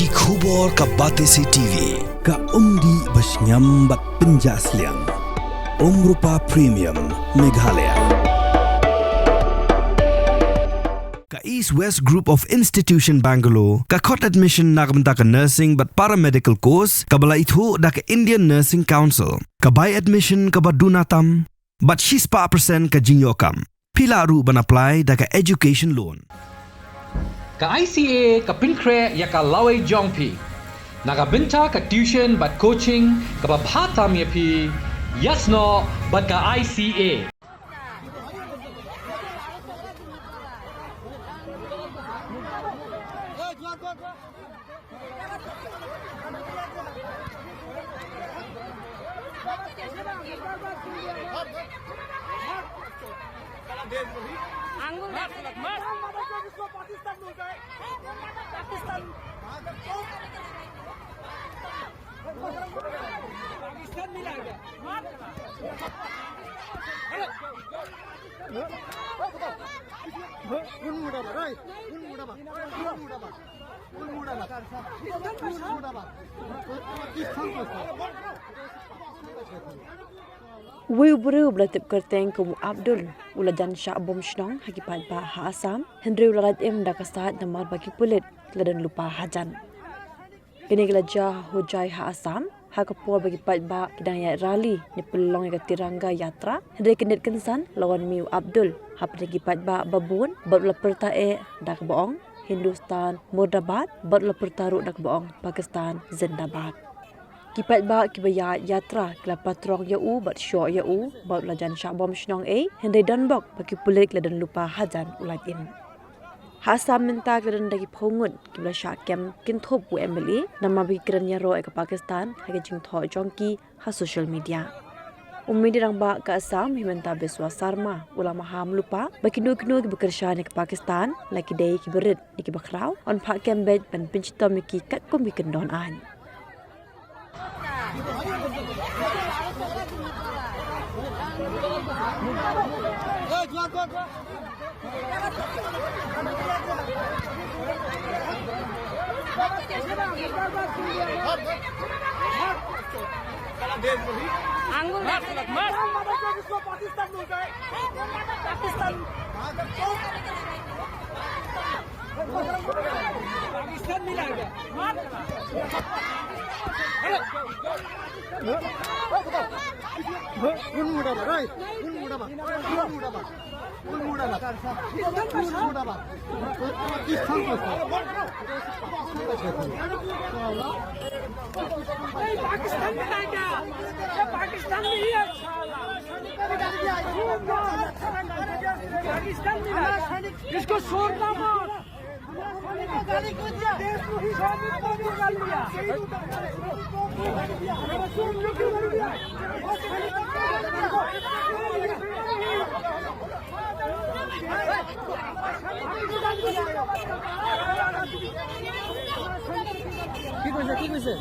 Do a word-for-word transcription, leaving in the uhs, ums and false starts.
Ki khubor ka Batesi T V, ka umdih ba shngiam bad pynjah sliang. Umrupa Premium, Meghalaya. Ka East West Group of Institution Bangalore, ka khot admission na ka bynta ka nursing bad paramedical course, kaba la ithuh da ka Indian Nursing Council, ka bai admission kaba duna tam, bad shispah percent ka jingïoh kam. Phi lah ruh ban apply da ka education loan. Ka I C A ka pynkhreh ïa ka lawei jong phi. Na ka bynta ka tuition bad coaching kaba bha tam ïa phi, ïasnoh bad ka I C A. आंगुल देख। पाकिस्तान बोल रहा है। पाकिस्तान। पाकिस्तान मिला गया। Uwei u briew uba la tip kyrteng kum u Abdul u la jan shah bom shnong ha ki paidbah ha Assam, hynriew u la lait im da ka sait namar ba ki pulit ki la don lypa hajan. Kane ka la jia ha Hojai ha Assam, ha ka por ba ki paidbah ki dang ïaid rally ne pynlong ïa ka Tiranga Yatra, hynrei kyndit kynsan la wan mih u Abdul hapdeng ki paidbah babun, bad u la pyrta eh da kaba ong Hindustan Murdabad, bad u la pyrta ruh da kaba ong Pakistan Zindabad. Ki paidbah kiba ïaid yatra ki la patrong ïa u bad shoh ïa u, bad u la jan shah bom shnong ei, hynrei don bok ba ki pulit ki la don lypa hajan u lait im. Ha Assam mynta ki la don da ki phew ngut kiba la shah kem kynthup u M L A namar ba ki kren ïaroh ïa ka Pakistan ha ki jingthoh jong ki ha social media. U Mynder Rangbah ka Assam, Himanta Biswa Sarma, u la maham lypa ba kino kino kiba kyrshan ïa ka Pakistan, la ki dei kiba rit ne kiba khraw, yn phah kem beit ban pynshitom ïa ki katkum ki kyndon aiñ. आंगुल देख। पाकिस्तान। पाकिस्तान मिला गया। पाकिस्तान मिला गया। पाकिस्तान नहीं है। पाकिस्तान मिला गया। इसको छोड़ना मत। কি কৈছে? কি কৈছে?